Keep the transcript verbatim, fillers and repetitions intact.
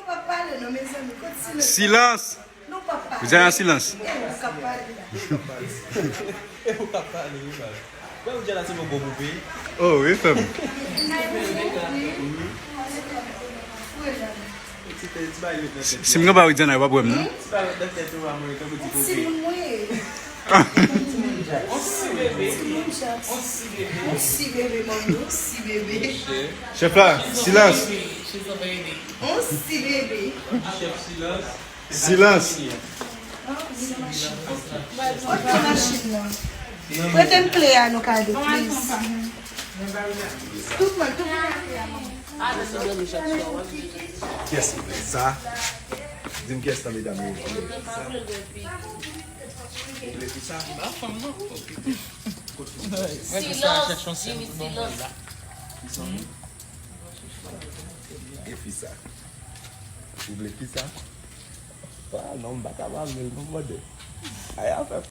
Nou p ap pale non, mezanmi. Kot silans? Silans! Nou p ap pale. Widiana, silans. E ou k ap pale la. E ou k ap pale, wi, baz. Wè, Widiana se yon gwo poupe. Oh, wi, frè m. Ti, ti bay lòt nan tèt. Si m gen pa Widiana, yo p ap wè m, non? Ti bay lòt nan tèt ou, a mwen, tankou ti poupe. Timoun mwen ye. On si bebe. Timoun chans. On si bebe. On si bebe, manmi, on si bebe. Chèf la, silans. On si bebe. Chèf, silans. Silans. Kote machin nan? Prete m kle a, nou ka ale, please. Tout mwen, tout mwen. Kiyès ki fè sa? Di m kiyès nan medam yo. Silans, Jimmy, silans. E fi sa. Ou vle fi sa? Ah, non, m pa ka pa vle l, non, brother. Ay, afè.